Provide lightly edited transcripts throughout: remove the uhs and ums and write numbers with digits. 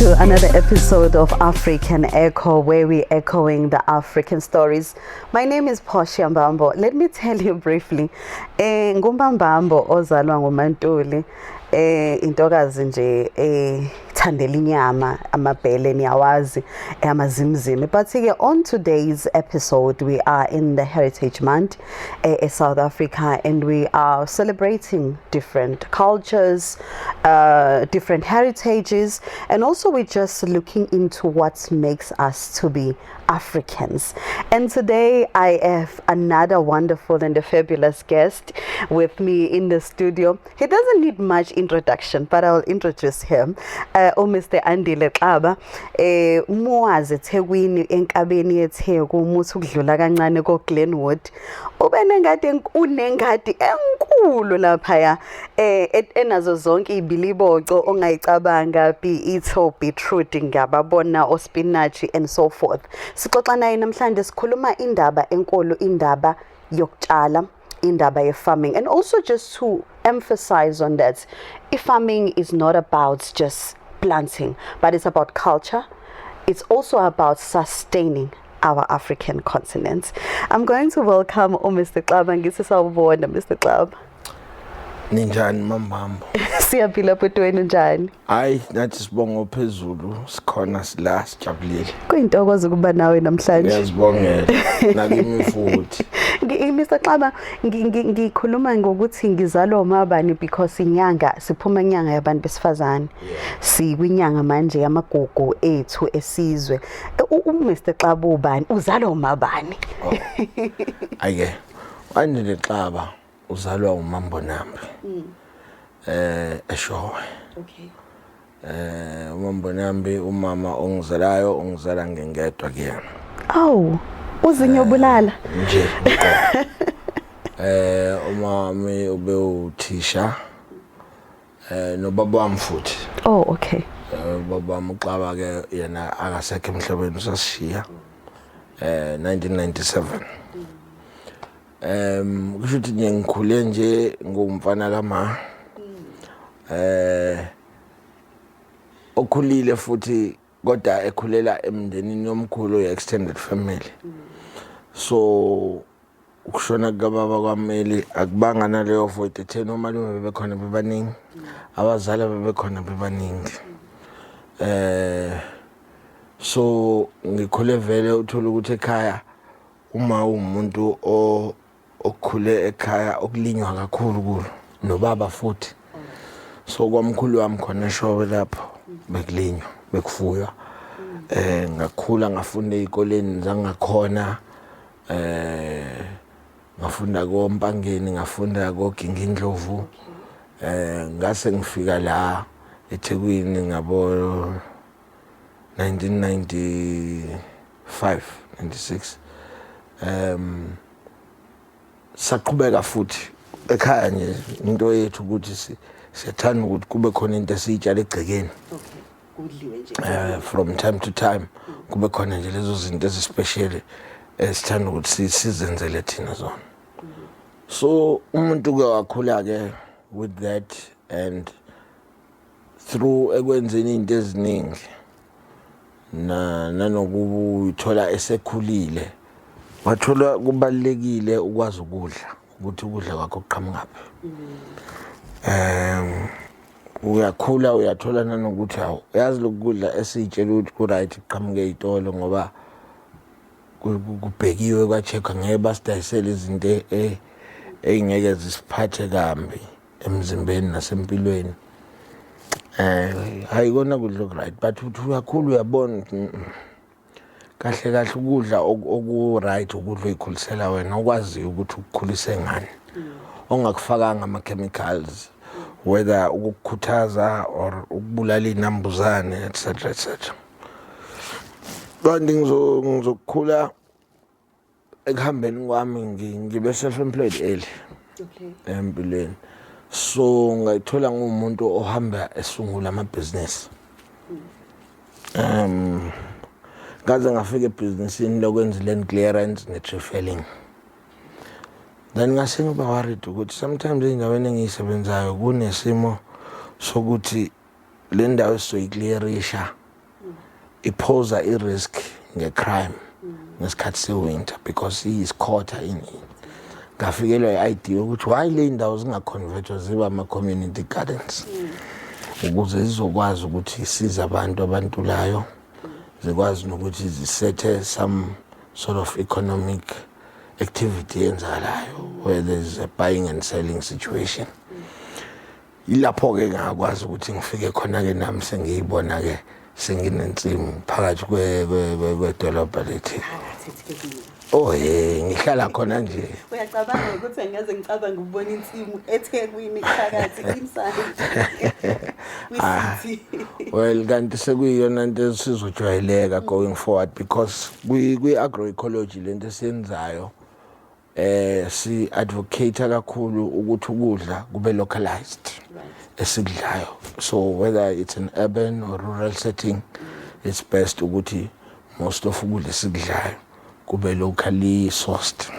To another episode of African Echo, where we're echoing the African stories. My name is Portia Mbambo. Let me tell you briefly. NguMbambo ozalwa nguMantuli. Intokazi nje thandela inyama, amabhele niyawazi, amazimzimi. But ke on today's episode, we are in the Heritage Month South Africa, and we are celebrating different cultures, different heritages, and also we're just looking into what makes us to be Africans. And today I have another wonderful and a fabulous guest with me in the studio. He doesn't need much introduction, but I'll introduce him. Mr. Andile Xaba, muwazi eThekwini, enkabeni yeTheku, umuthi ukudlula kancane ko Glenwood. Ube nengadi, unengadi enkulu laphaya enazo zonke ibiliboco ongayicabanga, be it o beetroot, ngiyababona o spinach and so forth. Sixoxa naye namhlanje, sikhuluma indaba enkulu, indaba yokutshala, indaba ye-farming, and also just to emphasize on that farming is not about just planting, but it's about culture. It's also about sustaining our African continent. I'm going to welcome uMr Xaba. Ngithi sawubona, Mr Xaba. Ninjani, Mambambo? Siyaphila bhuti, wena njani? Hayi, nathi sibonga phezulu, sikhona, sila, sijabulile. Kuyintokozo ukuba nawe namhlanje. Ngiyazibongela nakimi futhi. Mr Xaba, ngikhuluma ngokuthi ngizalwa umabani because inyanga siphuma inyanga yabantu besifazane. Sikwinyanga manje yamagugu ethu esizwe. UMr Xaba ubani? Uzalwa umabani? Ayike, Andile Xaba uzalwa uMambonambi eShowe. UMambonambi, umama ongizalayo ungizala ngingedwa kuyena. Awu, uzinyobulala. Nje uqobo. Umami ube uthisha nobaba wami futhi. Ubaba wami uXaba ke yena akasekho emhlabeni, usasishiya 1997. Kusho ukuthi nje ngikhule nje ngumfana kama okhulile futhi, kodwa ekhulela emndenini omkhulu, ye-extended family. So ukushona kukababa kwameli akubanga naleyo void etheni. Omalume bebekhona, bebaningi, abazali bebekhona, bebaningi. So ngikhule vele uthola ukuthi ekhaya uma umuntu okhule ekhaya okulinywa kakhulu kulo, nobaba futhi. So kwamkhulu wami khona eShowe lapho bekulinywa, bekufuywa. Ngakhula, ngafunda ezikoleni zangakhona, ngafunda koMpangeni, ngafunda koGingindlovu. Ngase ngifika la eThekwini ngabo 1995, 96. Saqhubeka futhi ekhaya nje into yethu ukuthi siyathanda ukuthi kube khona into esiyitshala egcekeni. Kudliwe nje. From time to time kube khona nje lezo zinto ezi-special esithanda ukuthi sizenzele thina zona. So umuntu ke wakhula ke with that, and through ekwenzeni into eziningi na nanokuyithola esekhulile, wathola kubalekile ukwazi ukudla, ukuthi ukudla kwakho kuqhamukaphi. Uyakhula, uyathola nanokuthi hawu, yazi lokudla esiyitshela ukuthi ku-right kuqhamuke ey'tolo ngoba kubhekiwe, kwa-check-wa, ngeke basidayisele izinto ey'ngeke zisiphathe kambi emzimbeni nasempilweni. Hayi kona kudla oku-right, but uthi uyakhula uyabona ukuthi kahle kahle ukudla oku-right ukudla oyikhulisela wena, okwaziyo ukuthi ukukhulise ngani, ongakufakanga ama-chemicals, whether ukukukhuthaza or ukubulala iy'nambuzane, etc etc. Kanti ngizokukhula ekuhambeni kwami ngibe self-employed early empilweni. So ngayithola ngumuntu ohamba esungula amabhizinisi. Ngaze ngafika ebhizinisini lokwenza land clearance ne-tree felling. Then ngase ngiba worried ukuthi sometimes ey'ndaweni engiyisebenzayo kunesimo sokuthi le ndawo esizoyi-clearisha Iphosa i-risk nge-crime ngesikhathi se-winter because iyisikhotha ini. Ngafikelwa i-idea ukuthi why le ndawo zingaconvertwa zibe ama-community gardens ukuze zizokwazi ukuthi isize abantu abantulayo, zikwazi nokuthi zisethe some sort of economic activity eyenzakalayo where there's a buying and selling situation. Ilapho-ke ngakwazi ukuthi ngifike khona-ke nami sengiyibona-ke senginensimu phakathi kwedolobha leTheku. Oh ye, ngihlala khona nje. Uyacabanga ukuthi angaze ngicabange ukubona insimu eThekwini phakathi inside kwi-city? Well, kanti sekuyiyona nto esizojwayeleka going forward because kwi-agroecology lento esiyenzayo si advocate kakhulu ukuthi ukudla kube localized esikudlayo. So whether it's an urban or rural setting, it's best ukuthi most of ukudla esikudlayo kube locally sourced.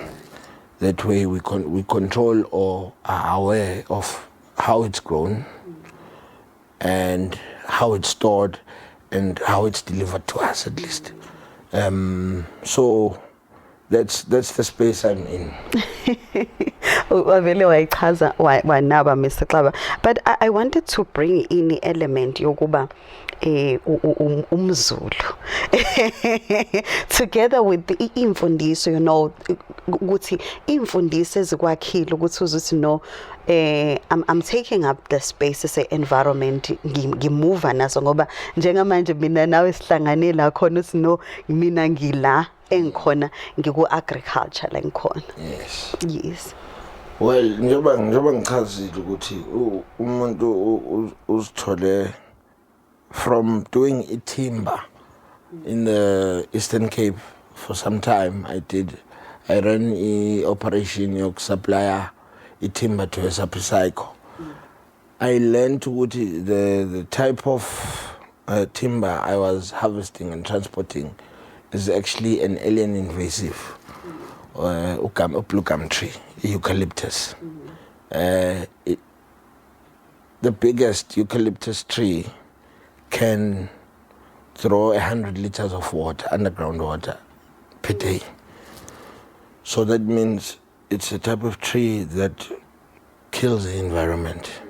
That way we control or are aware of how it's grown and how it's stored and how it's delivered to us, at least. So that's the space I'm in. Wavele wayichaza wanaba, Mr Xaba, but I wanted to bring in element yokuba umZulu together with the imfundiso, ukuthi imfundiso ezikwakhile ukuthi uzuthi no, I'm taking up the space se environment, ngimuva naso, ngoba njengamanje mina nawe sihlangane la khona uthi no, mina ngila engikhona, ngiku agriculture la ngikhona. Yes. Yes. Well, njengoba ngichazile ukuthi umuntu uzithole from doing i-timber in the Eastern Cape for some time. I ran i-operation yokusupplya i-timber to SAP Cycle. I learned ukuthi the type of timber I was harvesting and transporting is actually an alien invasive ugum, a blue gum tree, eucalyptus. The biggest eucalyptus tree can throw 100 liters of water, underground water, per day. So that means it's a type of tree that kills the environment.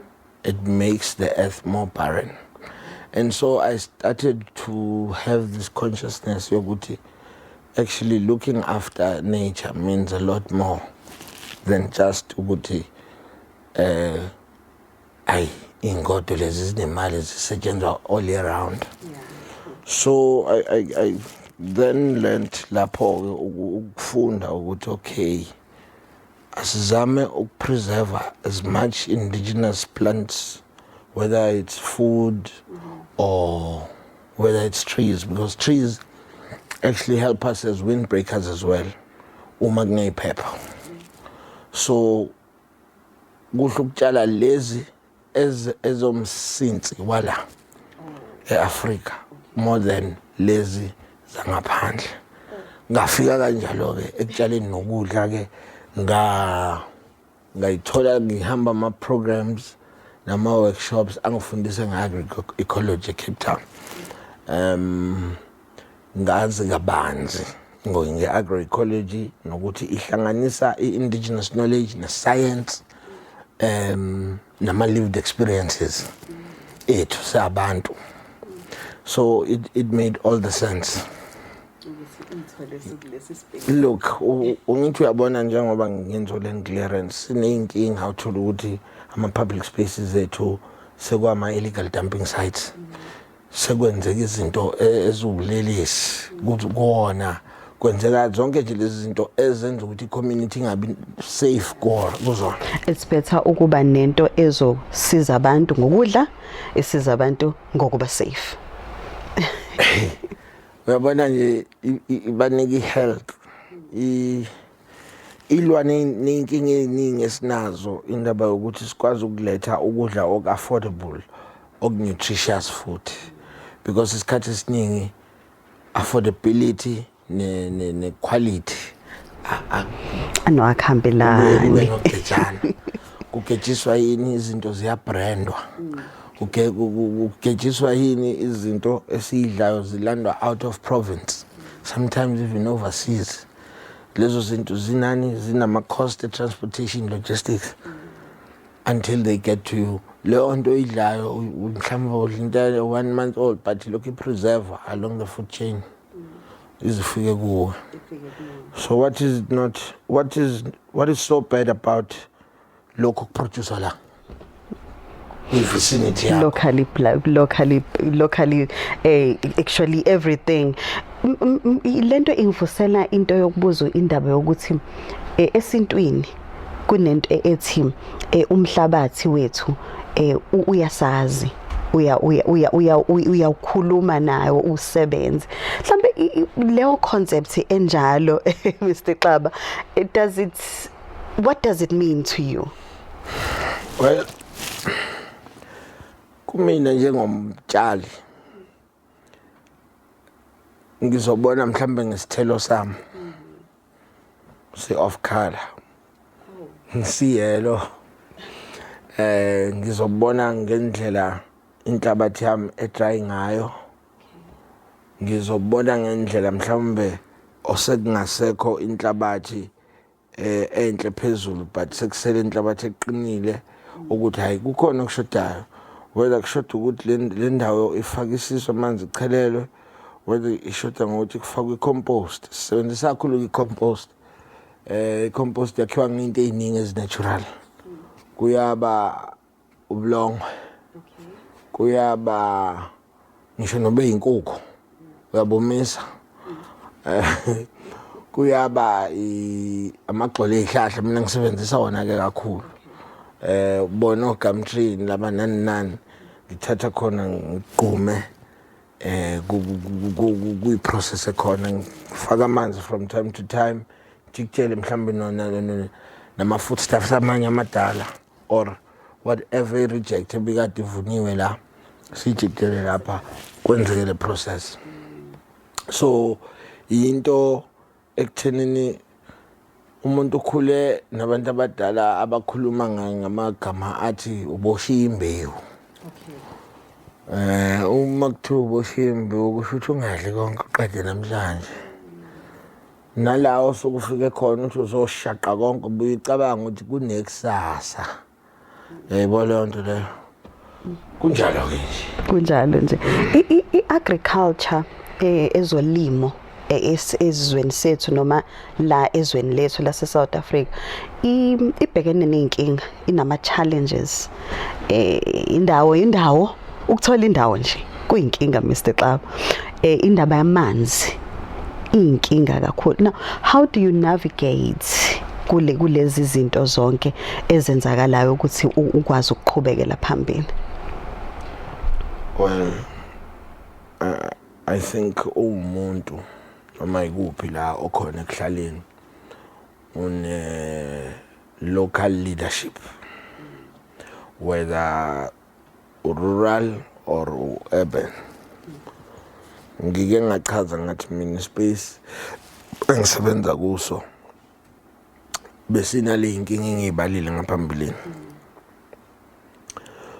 It makes the earth more barren. And so I started to have this consciousness yokuthi actually looking after nature means a lot more than just ukuthi ayi, ingodo lezi zinemali, zisetshenzwa all year round. So I then learned lapho ukufunda ukuthi okay, asizame ukupreserve as much indigenous plants, whether it's food or whether it's trees, because trees actually help us as windbreakers as well uma kuneyiphepha. So kuhle ukutshala lezi ezomsinsi wala eAfrika more than lezi zangaphandle. Ngafika kanjalo ke ekutshaleni nokudla ke, ngayithola ngihamba ama programs nama workshops angifundisa nge-agroecology eCape Town. Ngazi kabanzi nge-agroecology nokuthi ihlanganisa i-indigenous knowledge ne-science nama lived experiences ethu sabantu. So it made all the sense. Ukuthi uyithole sukulesi space. Look, ungithi uyabona njengoba ngenza land clearance, sineyinkinga uthola ukuthi ama public spaces ethu sekwama illegal dumping sites, sekwenzeka izinto eziwubulelesi kuwona, kwenzeka zonke nje lezi zinto ezenza ukuthi i-community ingabi safe kuzona. It's better ukuba nento ezosiza abantu ngokudla, isiza abantu ngokuba safe. Uyabona nje, ibanika i-health, ilwa ney'nkinga ey'ningi esinazo, indaba yokuthi sikwazi ukuletha ukudla oku-affordable, oku-nutritious futhi, because isikhathi esiningi affordability ne-quality No, akuhambelani. Kube nogejana, kugejiswa yini, izinto ziyabrandwa. Kugejiswa yini izinto esiyidlayo zilandwa out of province, sometimes even overseas. Lezo zinto zinani, zinama-cost, transportation, logistics, until they get to you. Leyo nto oyidlayo, mhlawumbe udla into one month old, but lokhu i-preserve along the food chain izifike kuwe. So what is not what is so bad about lokhu kuproduce la kwi-vicinity yakho? Locally, actually everything. Lento ingivusela into yokubuza indaba yokuthi esintwini kunento ethi umhlabathi wethu uyasazi, uya uya uya uya uyawukhuluma nayo, usebenze. Mhlambe leyo concept enjalo, Mr Xaba, it does it what does it mean to you? Well, kumina njengomtshali, ngizobona mhlambe ngesithelo sami si off color, siyelo, ngizobona ngendlela inhlabathi yami edry ngayo, ngizobona ngendlela mhlawumbe osekungasekho inhlabathi enhle phezulu, but sekusele inhlabathi eqinile, ukuthi hayi, kukhona okushodayo, whether kushoda ukuthi le ndawo ifakisiswe amanzi, ichelelwe, whether ishoda ngokuthi kufakwe i-compost. Sisebenzisa kakhulu i-compost. I-compost yakhiwa ngento ey'ningi ezinatural, kuyaba ubulongwe, kuyaba ngisho nobe inkukhu uyabomisa, kuyaba amagxolo ey'hlahla. Mina ngisebenzisa wona-ke kakhulu, bona o-gumtree laba, nani nani, ngithatha khona ngigqume, kuyi-process ekhona, ngifaka amanzi from time to time, jikijele mhlawumbe nama-foodstuffs amanye amadala or whatever i-reject ebikade ivuniwe la, siyijikijele lapha, kwenzeke le process. So into ekuthenini umuntu ukhule nabantu abadala abakhuluma ngamagama athi uboshiya imbewu. Uma kuthiwa uboshiya imbewu, kusho ukuthi ungadli konke uqede namhlanje, nala osukufike khona uthi uzoshaqa konke, ubuye ucabanga ukuthi kunekusasa. Yayibona leyo nto leyo, kunjalo-ke nje. Kunjalo nje. I-agriculture, ezolimo ezweni sethu noma la ezweni lethu lase South Africa, ibhekene nezinkinga, inama challenges. Indawo, ukuthola indawo nje kuyinkinga, Mr Xaba. Indaba yamanzi iyinkinga kakhulu. Now, how do you navigate kulezi zinto zonke ezenzakalayo ukuthi ukwazi ukuqhubekela phambili? Well, I think uwumuntu noma ikuphi la okhona ekuhlaleni, une local leadership, whether rural or urban. Ngike ngachaza ngathi mina space engisebenza kuso besinale inkinga engiyibalile ngaphambilini.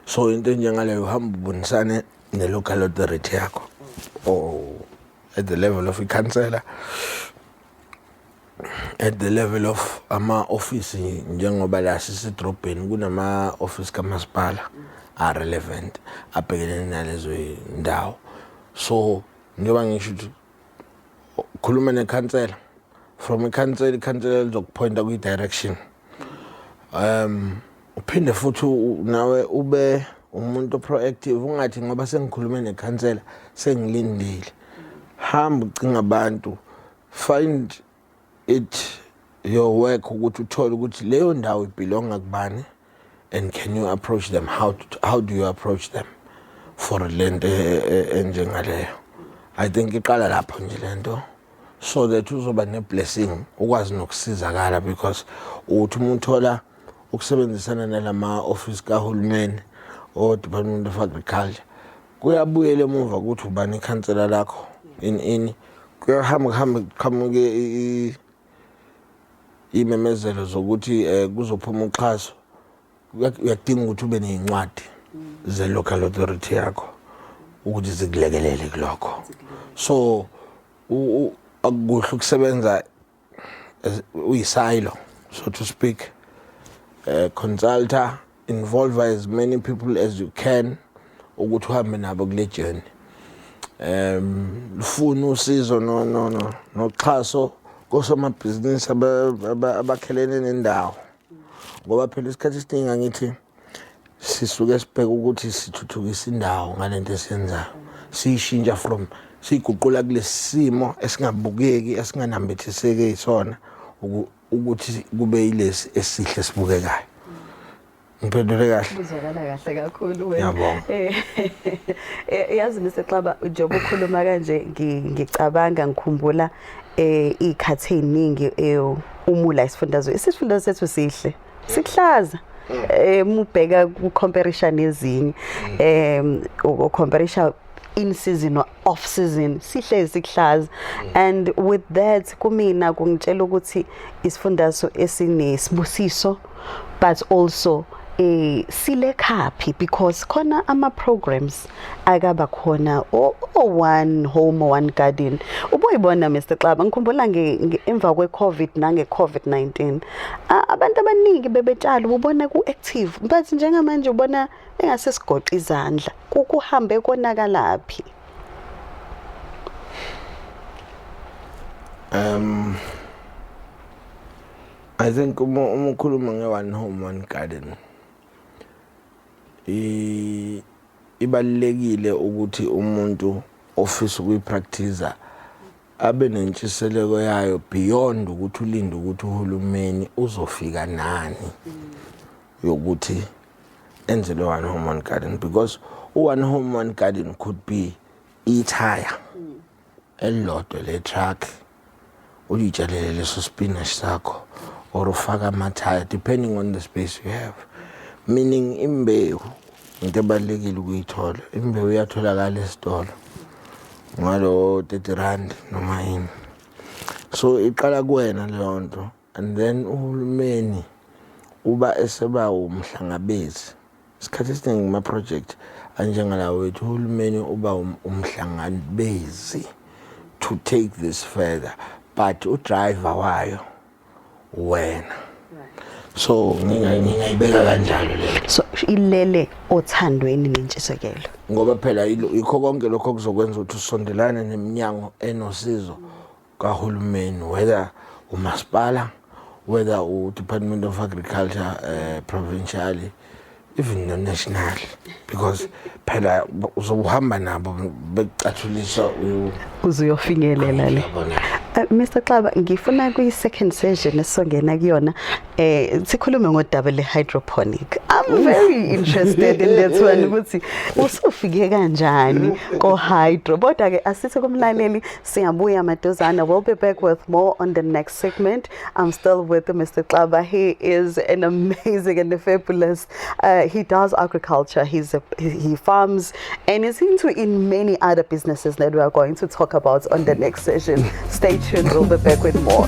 So into enjengaleyo, uhamba ubonisane ne-local authority yakho or at the level of ikhansela, at the level of ama-ofisi, njengoba la sisedrobheni kunama-ofisi kamasipala a-relevant abhekelene nalezo ndawo. So njengoba ngisho ukuthi khuluma nekhansela, from ikhansela, ikhansela lizokupointa kwi-direction. Uphinde futhi nawe ube umuntu proactive, ungathi ngoba sengikhulume nekhansela sengilindile. Hamba ucinga abantu, find it your work ukuthi uthole ukuthi leyo ndawo ibelonga kubani and can you approach them, how do you approach them for lento enjengaleyo. I think iqala lapho nje lento, so that uzoba ne-blessing, ukwazi nokusizakala, because uthi uma uthola ukusebenzisana nalama office kahulumeni o Department of Agriculture, kuyabuyela emuva ukuthi ubani ikhansela lakho, ini ini, kuyahamba kuhambe kuqhamuke imemezelo zokuthi kuzophuma uxhaso. Uyadinga ukuthi ube neyincwadi. ze-local authority yakho ukuthi zikulekelele kulokho. So akukuhle ukusebenza uyisilo, so to speak. Consulta, involve as many people as you can ukuthi uhambe nabo kule journey. Lufuna usizo no no no noxhaso kosomabhizinisi abakhelene nendawo, ngoba phela isikhathi esiningi angithi sisuke sibheka ukuthi sithuthukisa indawo ngalento esiyenzayo, siyishintsha from siyiguqula kulesimo esingabukeki, esinganambithiseki isona, ukuthi kube yilesi esihle sibukekayo. Ngiphendule kahle? Kuzwakala kahle kakhulu wena. Ngiyabonga. Yazi Mr Xaba, njengoba ukhuluma kanje ngicabanga ngikhumbula izikhathi eziningi umula isifundazwe. Isifundazwe sethu sihle. Sikuhlaza. Mubheka ku comparison nezinye. U comparison in season or off season, sihlezi sikuhlaza, and with that kumina kungitshela ukuthi isifundazwe esinesibusiso, but also silekhaphi, because khona ama programs akaba khona o one home, one garden, ubuyibona Mr Xaba. Ngikhumbula emva kwe COVID nange COVID-19, abantu abaningi bebetshala, ubona ku active, but njengamanje ubona engase sigoqa izandla. Kuhambe konakalaphi? I think uma ukhuluma nge-one home, one garden, ibalulekile ukuthi umuntu ofisa ukuyipractice abe nentshiseleko yayo beyond ukuthi ulinde ukuthi uhulumeni uzofika nani yokuthi enze lo one home, one garden, because u-one home, one garden could be ithaya elilodwa le truck, uyitshalele leso spinach sakho, or ufaka amathaya depending on the space you have. Meaning imbewu into ebalulekile ukuyithola. Imbewu iyatholakala esitolo ngalo 30 rand noma yini. So iqala kuwena leyo nto, and then uhulumeni uba eseba umhlangabezi. Isikhathi esiningi kuma-project anjengalawo wethu, uhulumeni uba umhlangabezi to take this further, but udriver wayo wena. So ngingayibeka kanjalo leyo. So ilele othandweni nentshisekelo. Ngoba phela yikho konke lokho kuzokwenza ukuthi usondelane neminyango enosizo kahulumeni, whether umasipala, whether u-Department of Agriculture, provincially, even no-national, because phela uzobuhamba nabo bekucathulisa. Uze uyofinyelela le. Yabona. Mr Xaba, ngifuna kwi second session esongena kuyona sikhulume ngodaba le hydroponic. I'm very interested in that one, ukuthi usufike kanjani ko hydro. Kodwa ke asithi kumlaleli siyabuya maduzana. We'll be back with more on the next segment. I'm still with Mr Xaba. He is an amazing and a fabulous, he does agriculture. He farms and is into in many other businesses that we are going to talk about on the next session. Stay tuned. We'll be back with more.